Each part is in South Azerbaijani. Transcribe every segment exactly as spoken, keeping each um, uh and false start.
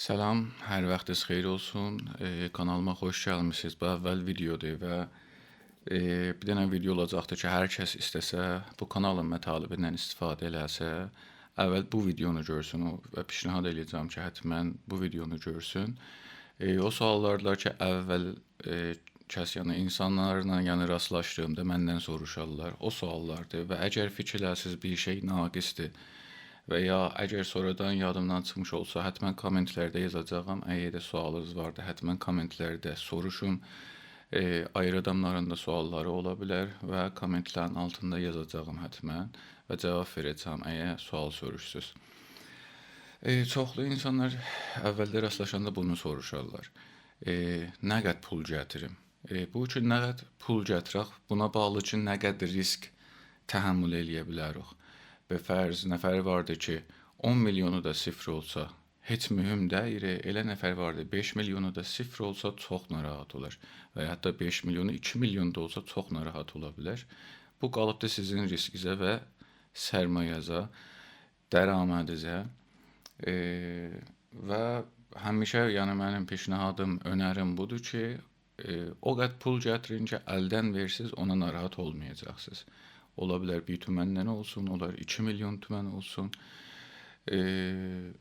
سلام، هر واختینیز خئییر اولسون. ائ، کانالیما خوش گلمیسینیز. بو اول ویدئودور و، ائ، بیر دنه ویدئو اولاجاقدیر کی، هر کس ایسته‌سه بو کانالین مطالبیندن استفاده ائله‌سه، اول بو ویدئونو گؤرسون و پیشنهاد ائله‌یه‌جم کی، حتماً بو ویدئونو گؤرسون. ائ، او سؤاللاردیلار کی، اول، ائ، کس، یعنی اینسانلارلا، یعنی راستلاشدیغیمدا مندن سوروشارلار. او سؤاللاردیر و اگر فیکیرلشیرسینیز بیر شئی ناقصدیر و یا اگر سونرادان یادیمدان چیخمیش اولسا، حتماً کامنت‌لرده یازاجاغام. اگر ده سؤالینیز واردی، حتماً کامنت‌لرده سوروشون. ائ، آیری آداملارین دا سؤاللاری اولا بیلر و کامنت‌لرین آلتیندا یازاجاغام حتماً و جواب وئره‌جم، اگر سؤال سوروشسوز. ائ، چوخلو اینسانلار اولده راستلاشاندا بونو سوروشارلار. ائ، نه قدر پول گتیریم؟ ائ، بو کی، نه قدر پول گتیرک، بونا باغلی کی، نه قدر ریسک تحمل ائله‌یه بیلریک. به فرض، نفر واردی کی، اون میلیونو دا صفر اولسا، هئچ مهم دئییل. ائله نفر واردی، بئش میلیونو دا صفر اولسا، چوخ ناراحت اولار. و یا حتی بئش میلیونو ایکی میلیون دا اولسا، چوخ ناراحت اولا بیلر. بو قالیبدی سیزین ریسکینیزه و سرمایه‌زه، درآمدینیزه. ائ، و همیشه، یعنی، منیم پیشنهادیم، اؤنریم بودور کی، ائ، او قدر پول گتیرین کی، الدن وئرسیز، اونا ناراحت اولمایاجاقسینیز. اولا بیلر بیر تومندن اولسون، اولار ایکی میلیون تومن اولسون. ائ،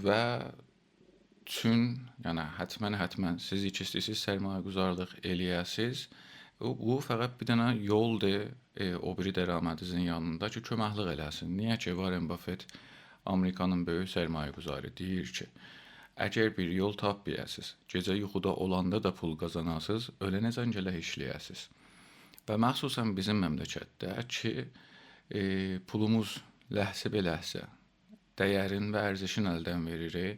و چون، یعنی، حتماً، حتماً سیز کی ایسته‌ییرسینیز سرمایه‌گذارلیق ائله‌یه‌سیز، بو، بو فقط بیر دنه یولدور، ائ، او بیری درآمدینیزین یانیندا کی، کؤمکلیک ائله‌سین. نییه کی، وارن بافت، آمریکانین بؤیوک سرمایه‌گذاری، دئییر کی، اگر بیر یول تاپمایاسینیز، گئجه یوخودا اولاندا دا پول قازاناسینیز، اؤلنه‌جن گرک ایشله‌یه‌سینیز. و مخصوصاً بیزیم مملکتده کی، ائ، پولوموز لحظه به لحظه دَیَرین و ارزشین الدن وئریر،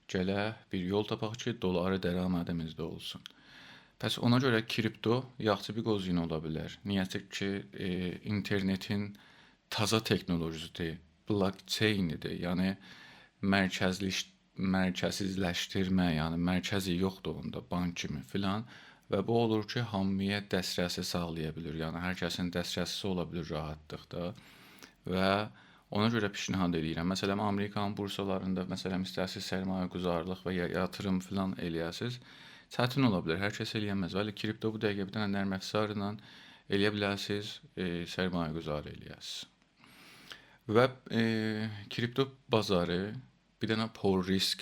گرک بیر یول تاپاق کی، دلاری درآمدیمیز ده اولسون. پس اونا گؤره کریپتو یاخشی بیر گزینه اولا بیلر. نییه کی، ائ، اینترنتین تازا تکنولوژی‌سیدیر، بلاکچینی‌دیر. یعنی، مرکزلش-، مرکزسیزلشدیرمه، یعنی مرکزی یوخدور اوندا، بانک کیمی فلان. و بو اولور کی، هامییا دسترسی ساغلایا بیلیر. یعنی، هر کسین دسترسی‌سی اولا بیلیر راحتلیقدا. و اونا گؤره پیشنهاد ائله‌ییرم. مثلاً، آمریکانین بورسالاریندا، مثلاً، ایسته‌سز سرمایه‌گذارلیق و یا یاتیریم فلان ائله‌یه‌سیز، چتین اولا بیلر، هر کس ائله‌یه‌مز. ولی کریپتو بو دقیقه بیر دنه نرم افزارلا ائله‌یه بیلرسینیز، ائ، سرمایه‌گذاری ائله‌یه‌سینیز. و، ائ، کریپتو بازاری بیر دنه پر ریسک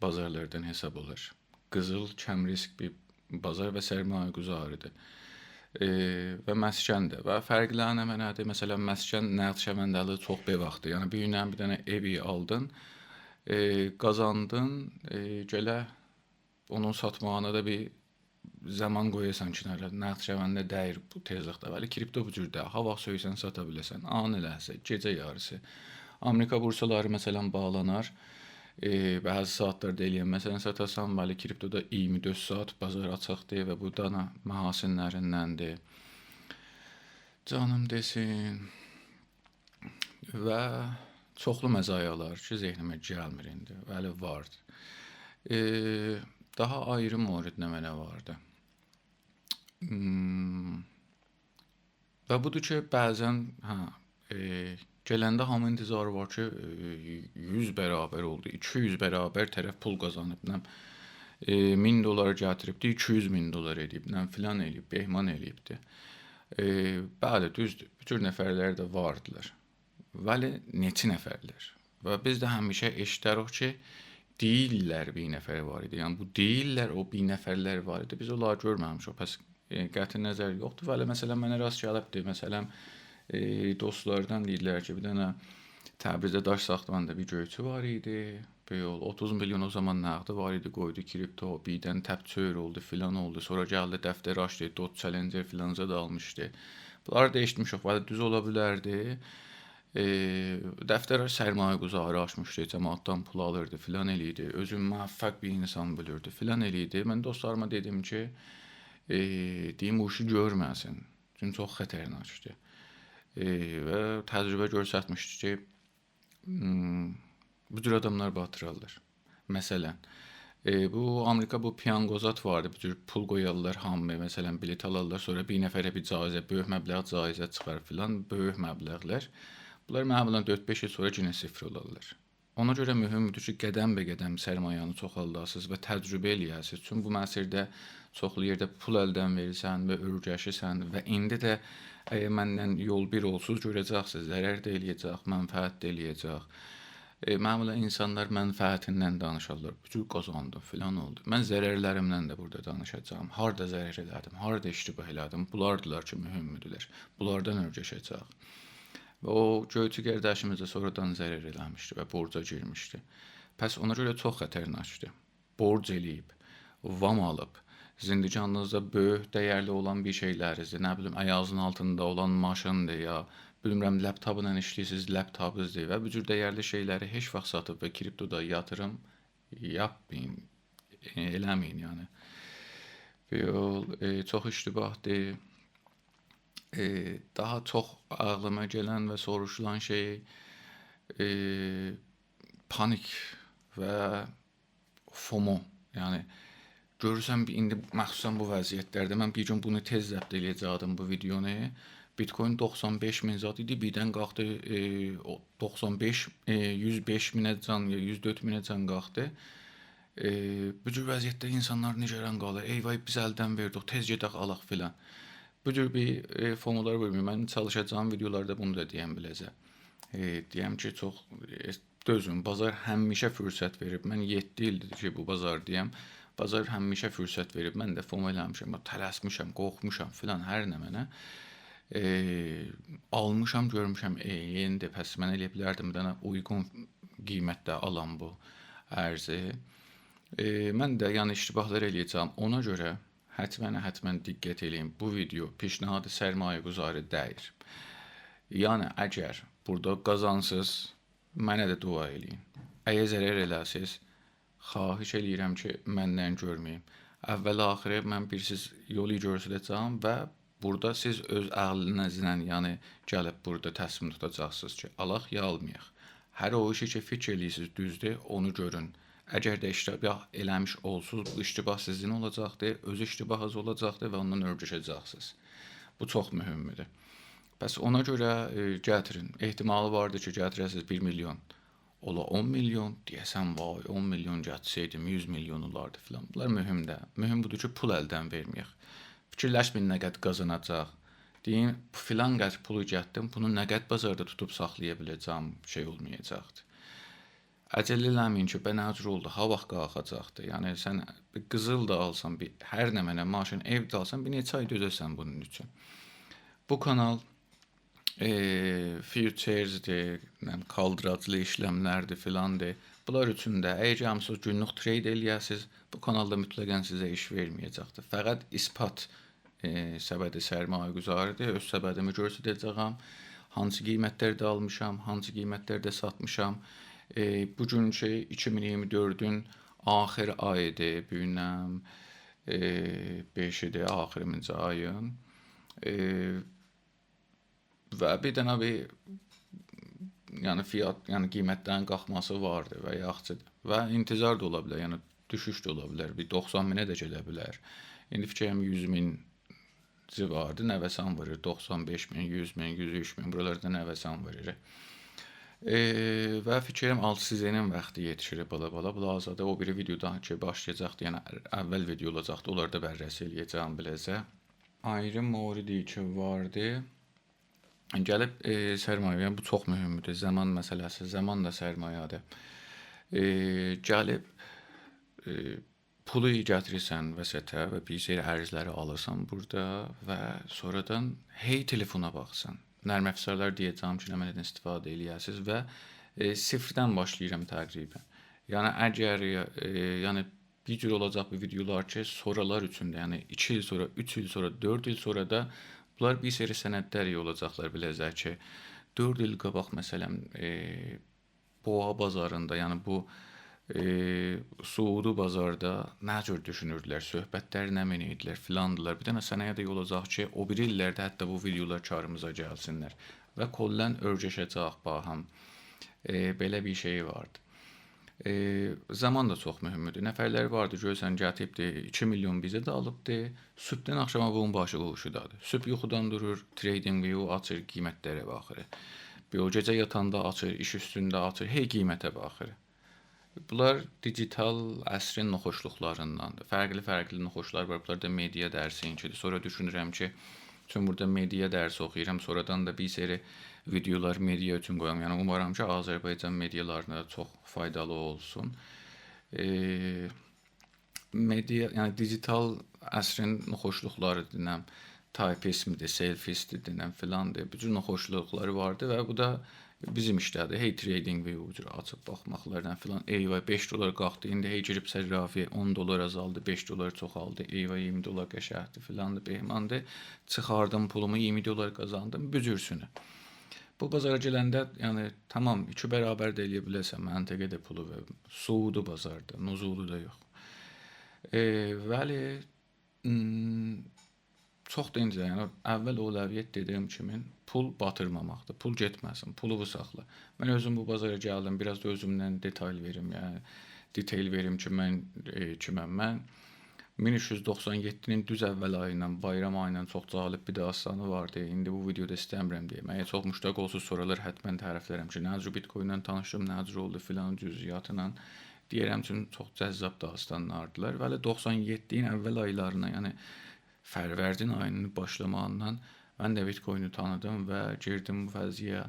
بازارلاردان حساب اولار. قیزیل، کم ریسک بیر بازار و سرمایه‌گذاری‌دیر. ائ، و مسکن‌دیر. و فرقلری نمنه‌دیر؟ مثلاً، مسکن نقدشونده‌لیگی چوخ بئواخدیر. یعنی، بیر گوندن بیر دنه ائوی آلدین، ائ، قازاندین، ائ، گرک اونون ساتماغینا دا بیر زامان قویاسان کنارا. نقدشونده دئییر بو تئزلیکده. ولی کریپتو بو جور دئییل. هاواخت سؤیسن ساتا بیله‌سن. آنی لحظه، گئجه یاریسی. آمریکا بورسالاری، مثلاً، باغلانار. ائ، بعضی ساعاتلاردا ائله‌ینمه‌سن ساتاسان، ولی کریپتودا اییرمی دؤرد ساعات بازار آچیقدیر و بو دا نه، محاسن‌لریندندیر. جانیم دئسین. و چوخلو مزایالار کی، ذهنیمه گلمیر ایندی، ولی واردی. ائ، داها آیری مورد نمنه واردی؟ هوم، و بودور کی، بعضاً، هه، ائ، گلنده هامی انتظاری وار کی، ائ، یوز برابر اولدو، ایکی یوز برابر طرف پول قازانیب، نه بیلیم، ائ، مین دلار گتیریبدی، ایکی یوز مین دلار ائدیب، نه بیلیم، فلان ائله‌ییب، بهمان ائله‌ییبدی. ائ، بلی، دوزدور، بو جور نفرلر ده واردیلار. ولی نئچه نفرلر؟ و بیز ده همیشه ائشیدریک کی، دئییرلر بیر نفر وار ایدی. یعنی، بو دئییرلر، او بیر نفرلر وار ایدی. بیز اونلاری گؤرمه‌میشیک. پس، ائ، قطعی نظر یوخدور. ولی، مثلاً، منه راست گلیبدی. مثلاً، ائ، دوستلاردان دئییرلر کی، بیر دنه تبریزده داش ساختماندا بیر گؤیچو وار ایدی. بیر یول اوتوز میلیون او زامان نقدی وار ایدی، قویدو کریپتو، بیردن تپ چؤر اولدو، فلان اولدو. سونرا گلدی دفتر آچدی، دوج چلنجر فلان زاد آلمیشدی. بونلاری دا ائشیتمیشیک، ولی دوز اولا بیلردی. ائ، دفتر سرمایه‌گذاری آچمیشدی، جماعتدان پول آلیردی، فلان ائله‌ییردی. اؤزون موفق بیر اینسان بیلیردی، فلان ائله‌ییردی. من دوستلاریما دئدیم کی، ائ، دئییم، بو ایشی گؤرمه‌سین. چونکی چوخ خطرناکدیر. ائ، و تجربه گؤسترمیشدی کی، هوم، بو جور آداملار باتیرارلار. مثلاً، ائ، بو آمریکا بو پیانگو زاد واردی، بو جور پول قویارلار هامی، مثلاً، بلیط آلارلار، سونرا بیر نفره بیر جایزه، بؤیوک مبلغ جایزه چیخار فلان، بؤیوک مبلغلر. بونلار معمولاً دؤرد-بئش ایل سونرا یئنه صفر اولارلار. اونا گؤره مهمدور کی، قدم به قدم سرمایه‌نی چوخالداسینیز و تجربه ائله‌یه‌سینیز. چون بو مسیرده چوخلو یئرده پول الدن وئریرسن و اؤیره‌شیرسن و ایندی ده اگر منن یول بیر اولسوز گؤره‌جکسینیز، ضرر ده ائله‌یه‌جک، منفعت ده ائله‌یه‌جک. ائ، معمولا اینسانلار منفعتیندن دانیشارلار. بو جور قازاندیم، فلان اولدو. من ضررلریمدن ده بورادا دانیشاجاغام. هاردا ضرر ائله‌دیم، هاردا اشتباه ائله‌دیم. بونلاردیلار کی، مهمدولر. بونلاردان اؤیره‌شه‌جک. و او گؤیچو قارداشیمیز دا سونرادان ضرر ائله‌میشدی و بورجا گیرمیشدی. پس اونا گؤره چوخ خطرناکدیر. بورج ائله‌ییب، وام آلیب، زندگانلیغینیزدا بؤیوک دیرلی اولان بیر شئیلرینیزدیر، نه بیلیم، ایاغینیزین آلتیندا اولان ماشیندیر، یا بیلمیرم، لپ‌تاپلا ایشله‌ییرسینیز، لپ‌تاپینیزدیر و بو جور دیرلی شئیلری هئچ واخت ساتیب و کریپتودا یاتیریم یاپمایین، ائ، ائله‌مه‌یین، یعنی. بو یول، ائ، چوخ اشتباهدیر. ائ، داها چوخ عاغلیما گلن و سوروشولان شئی، ائ، پانیک و فومو. یعنی، گؤرورسن، بیر، ایندی مخصوصا بو وضعیتلرده، من بیر گون بونو تئز ضبط ائله‌یه‌جکدیم، بو ویدئونو. بیت‌کوین دوخسان بئش مین زاد ایدی، بیردن قالخدی، ائ، او دوخسان بئش، ائ، یوز بئش مینه‌جان، یا یوز دؤرد مینه‌جان قالخدی. ائ، بو جور وضعیتده اینسانلار نگران قالیر. «ای وای، بیز الدن وئردیک، تئز گئدک آلاق» فلان. بو جور بیر، ائ، فومولار وورمایین. من چالیشاجاغام ویدئولاردا بونو دا دئیم بیله‌زه. ائ، دئیم کی، چوخ، ائ، دؤزون، بازار همیشه فرصت وئریب. من یئددی ایلدیر کی، بو بازاردایام. بازار همیشه فرصت وئریب. من ده فومو ائله‌میشم، تلسمیشم، قورخموشام فلان، هر نمنه. ائ، آلمیشام، گؤرموشم، ائ، یئنیدیر، پس من ائلیه بیلردیم بیر دنه اویغون قیمتده آلام بو ارزی. ائ، من ده، یعنی، اشتباهلار ائله‌یه‌جم. اونا گؤره حتما، حتما دقت ائله‌یین. بو ویدئو پیشنهاد سرمایه‌گذاری دئییل. یعنی، اگر بورادا قازانسیز، منه ده دعا ائله‌یین. اگر ضرر ائله‌سیز، خواهش ائله‌ییرم کی، مندن گؤرمه‌یین. اول آخیری من بیر سیز یولو گؤستره‌جم و بورادا سیز اؤز عقلینیزله، یعنی، گلیب بورادا تصمیم توتاجاقسینیز کی، آلاق یا آلمایاق. هر او ایشی کی، فیکیر ائله‌ییرسینیز، دوزدور، اونو گؤرون. اگر ده اشتباه ائله‌میش اولسوز، بو اشتباه سیزین اولاجاقدیر، اؤز اشتباهینیز اولاجاقدیر و اوندان اؤیره‌شه‌جکسینیز. بو چوخ مهمدور. پس اونا گؤره، ائ، گتیرین. احتمالی واردیر کی، گتیره‌سینیز بیر میلیون، اولا اون میلیون، دئیه‌سن، «وای، اون میلیون گتیرسئیدیم، یوز میلیون اولاردی» فلان. بونلار مهم دئییل. مهم بودور کی، پول الدن وئرمه‌یک. فیکیرلشمه‌یین نه قدر قازاناجاق. دئیین، فلان قدر پولو گتدیم، بونو نه قدر بازاردا توتوب ساخلایا بیله‌جم، شئی اولمایاجاقدی. عجله ائله‌مه‌یین کی، به نه جور اولدو، ها واخت قالخاجاقدی. یعنی، سن بیر قیزیل دا آلسان، بیر هر نمنه، ماشین، ائو ده آلسان، بیر نئچه آی دؤزه‌سن بونون اوچون. بو کانال، ائ، فیوچرزدیر، نه بیلیم، کالدیراجلی ایشلملردیر، فلاندیر. بونلار اوچون ده، اگر گلمیسینیز گونلوک ترید ائله‌یه‌سینیز، بو کانالدا مطلقا سیزه ایش وئرمه‌یه‌جکدیر. فقط اثبات، ائ، سبد سرمایه‌گذاری‌دیر. اؤز سبدیمی گؤستره‌جه‌یم. هانسی قیمتلرده آلمیشام، هانسی قیمتلرده ساتمیشام. ائ، بو گون کی، ایکی مین ایگیرمی دؤردون آخر آیی‌دیر. بو گون، ائ، بئشی‌دیر، آخیرینجی آیین. ائ، و بیر دنه بیر، یعنی، فیات، یعنی، قیمتلرین قالخماسی واردی و یاخشی‌دیر. و انتظار دا اولا بیلر، یعنی، دوشوش ده اولا بیلر. بیر دوخسان مینه ده گئده بیلر. ایندی فیکریم یوز مین جیواری‌دیر، نوسان وورور. دوخسان بئش مین، یوز مین، یوز اوچ مین، بورالاردا نوسان وورور. ائ، و فیکریم آلت سیزنین واختی یئتیشیر بالا-بالا. بو لحظه‌ده او بیری ویدئودان کی، باشلایاجاقدی، یعنی اول ویدئو اولاجاقدی، اونلاری دا بررسی ائله‌یه‌جم بیله‌زه. آیری موردی کی واردی. گلیب، ائ، سرمایه، یعنی بو چوخ مهمدور. زامان مسئله‌سی، زامان دا سرمایه‌دیر. ائ، گلیب، ائ، پولو گتیریرسن وسطه و بیر سری ارزلری آلیرسان بورادا و سونرادان هئی تلفونا باخیسان. نرم افزارلار دئیه‌جم کی، نمنه‌دن استفاده ائله‌یه‌سینیز و، ائ، صفردن باشلاییرام تقریبا. یعنی، اگر، ائ، یعنی، بیر جور اولاجاق بو ویدئولار کی، سونرالار اوچون ده، یعنی ایکی ایل سونرا، اوچ ایل سونرا، دؤرد ایل سونرا دا بونلار بیر سری سندلر اولاجاقلار بیله‌زه کی، دؤرد ایل قاباق، مثلا، ائ، بوغا بازاریندا، یعنی بو، ائ، سعودی بازاردا نه جور دوشونوردولر، صحبتلر نمنه ایدیلر، فلاندیلار. بیر دنه سنده ده اولاجاق کی، او بیری ایللرده حتی بو ویدئولار کاریمیزا گلسینلر. و کلاً اؤیره‌شه‌جه‌ییک باهم. ائ، بئله بیر شئی واردی. ائ، زامان دا چوخ مهمدور. نفرلر واردی، گؤرورسن، گتیریبدی، ایکی میلیون بیزه ده آلیبدی. صبحدن آخشاما بونون باشی بو ایشیده‌دیر. صبح یوخودان دورور، TradingView آچیر، قیمتلره باخیر. بیر او گئجه یاتاندا آچیر، ایش اوستونده آچیر، هئی قیمته باخیر. بونلار دیجیتال عصرین ناخوشلوقلارینداندیر. فرقلی-فرقلی ناخوشلار وار. بونلار دا مدیا درسینکیدیر. سونرا دوشونورم کی، چون بورادا مدیا درسی اوخویورام، سونرادان دا بیر سری ویدئولار مدیا اوچون قویام. یعنی، اومارام کی، آذربایجان مدیالارینا دا چوخ فایدالی اولسون. ائ، مدیا، یعنی دیجیتال عصرین ناخوشلوقلاری دئینم، تایپیزمدیر، سلفیزمدیر دئینم، فلاندیر. بوتون ناخوشلوقلاری واردی و بو دا بیزیم ایشده‌دیر. هئی TradingView-و بو جور آچیب باخماقلاردان فلان. ای وای، بئش دلار قالخدی، ایندی هئی گیریب صرافی‌یه، اون دلار آزالدی، بئش دلار چوخالدی، ای وای، اییرمی دلار قشنگدیر، فلاندیر، بهماندیر. چیخاردیم پولومو، اییرمی دلار قازاندیم، بو جورسونه. بو بازارا گلنده، یعنی، تامام، ایکی برابر ده ائلیه بیلرسن منطقه‌ده پولو و صعودی بازاردیر، نزولی ده یوخ. ائ، ولی، م، چوخ دا اینجه، یعنی، اول اولویت دئدیگیم کیمی پول باتیرماماقدیر، پول گئتمه‌سین، پولووو ساخلا. من اؤزوم بو بازارا گلدیم، بیر آز دا اؤزومدن دئتایل وئریم، یعنی، دیتیل وئریم کی، من، ائ، کیمم من. مین اوچ یوز دوخسان یئددی‌نین دوز اول آیی ایله، بایرام آیی ایله چوخ جالب بیر داستانی واردی. ایندی بو ویدئودا ایسته‌میرم دئییم. اگر چوخ مشتاق اولسوز، سورالار حتماً طرفلرم کی، نه جور بیت‌کوین‌له تانیشدیم، نه جور اولدو فلان جزئیاتلا. دئیه‌رم چون چوخ جذاب داستانلاردیلار. ولی دوخسان یئددی‌نین اول آیلارینا، یعنی فروردین آیی‌نین باشلاماغیندان من ده بیت‌کوینی تانیدیم و گیردیم بو فضایه.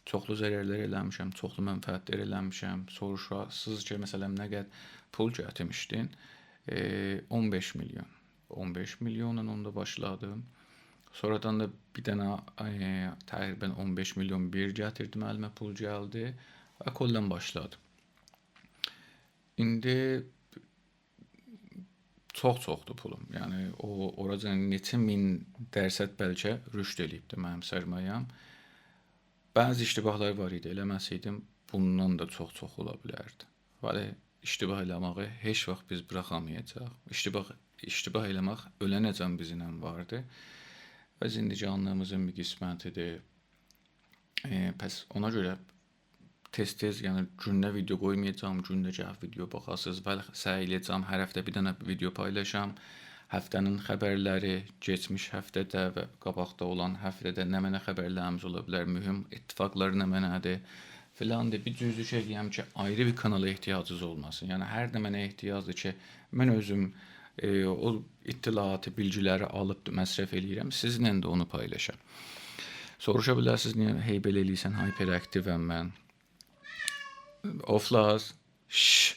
چوخلو ضررلر ائله‌میشم، چوخلو منفعتلر ائله‌میشم. سوروشاسیز کی، مثلاً، نه قدر پول گتیرمیشدین؟ ائ، اون بئش میلیون. اون بئش میلیونلا اوندا باشلادیم. سونرادان دا بیر دنه، ائ، تقریباً اون بئش میلیون بیر گتیردیم، الیمه پول گلدی و کلاً باشلادیم. ایندی چوخ چوخدور پولوم. یعنی، او، اوراجان نئچه مین درصد بلکه رشد ائله‌ییبدیر منیم سرمایه‌م. بعضی اشتباهلار وار ایدی، ائله‌مه‌سئیدیم، بوندان دا چوخ-چوخ اولا بیلردی. ولی اشتباه ائله‌مه‌یی هئچ واخت بیز بوراخامایاجاغیق. اشتباه، اشتباه ائله‌مک اؤلنه‌جن بیزیمله واردی و زندگانلیغیمیزین بیر قسمتیدیر. ائ، پس اونا گؤره تئز-تئز، یعنی گونده ویدئو قویمایاجاغام، گونده گلیب ویدئو باخاسینیز. ولی سعی ائله‌یه‌جم هر هفته بیر دنه ویدئو پایلاشام. هفته‌نین خبرلری، کئچمیش هفته‌ده و قاباقدا اولان هفته‌ده نمنه خبرلریمیز اولا بیلر، مهم اتفاقلار نمنه‌دیر، فلاندیر. بیر جور شئی دئیم کی، آیری بیر کانالا احتیاجینیز اولماسین. یعنی هر نمنه احتیاجدیر کی، من اؤزوم، ائ، او اطلاعاتی، بیلگیلری آلیب مصرف ائله‌ییرم، سیزینله ده اونو پایلاشام. سوروشا بیلرسینیز، نییه هئی بئله ائله‌ییرسن، هایپراکتیوم من. اوفلاز. شش.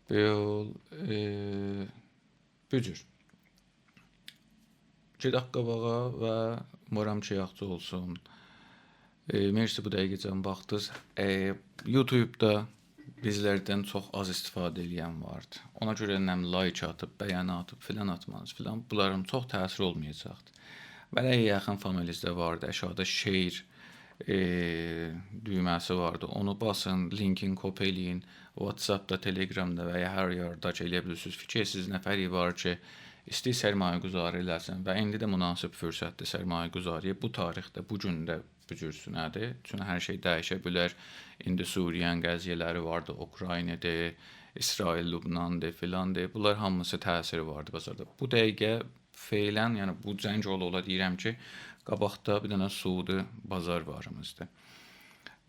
بو یول، ائ، بو جور. گئدک قاباغا و اومارام کی، یاخشی اولسون. ائ، مرسی بو دقیقه‌جن باخدینیز. ائ، یوتیوبدا بیزلردن چوخ آز استفاده ائله‌ین واردی. اونا گؤره نه لایک آتیب، بیانی آتیب، فلان آتمانیز فلان، بونلارین چوخ تأثیری اولمایاجاقدی. ولی اگر یاخین فامیلیزده واردی، آشاغیدا شیر، ائ، دویمه‌سی واردی. اونو باسین، لینکین کپی ائله‌یین. واتساپدا، تلگرامدا و یا هر یئرده کی، ائلیه بیلیرسینیز. فیکیرسیز نفری وار کی، ایسته‌ییر سرمایه‌گذاری ائله‌سین و ایندی ده مناسب فرصتدیر سرمایه‌گذاری‌یه. بو تاریخده، بو گونده بو جورسونه‌دیر. چونکی هر شئی دییشه بیلر. ایندی سوریه‌نین قضیه‌لری واردی، اوکراینادیر، اسرائیل، لبناندیر، فلاندیر. بونلار هامیسی تأثیری واردی بازاردا. بو دقیقه فعلاً، یعنی بو زنگ اولا-اولا دئییرم کی، قاباقدا بیر دنه صعودی بازار واریمیزدیر.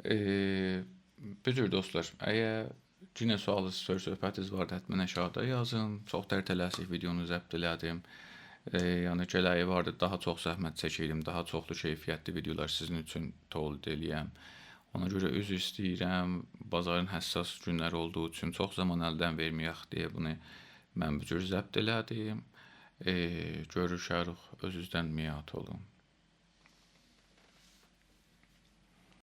ائ، بو جور دوستلار، اگر یئنه سؤالینیز، سؤز صحبتینیز واردی، حتماً آشاغیدا یازین. چوخ تر تله‌سیک ویدئونو ضبط ائله‌دیم. ائ، یعنی گره‌یی واردی، داها چوخ زحمت چکئیدیم، داها چوخلو کیفیتلی ویدئولار سیزین اوچون تولید ائله‌یم. اونا گؤره عذر ایسته‌ییرم، بازارین حساس گونلری اولدوغو اوچون چوخ زامان الدن وئرمه‌یک دئیه بونو من بو جور ضبط ائله‌دیم. ائ، گؤروشه‌ریک، اؤزونوزدن مراعات اولون.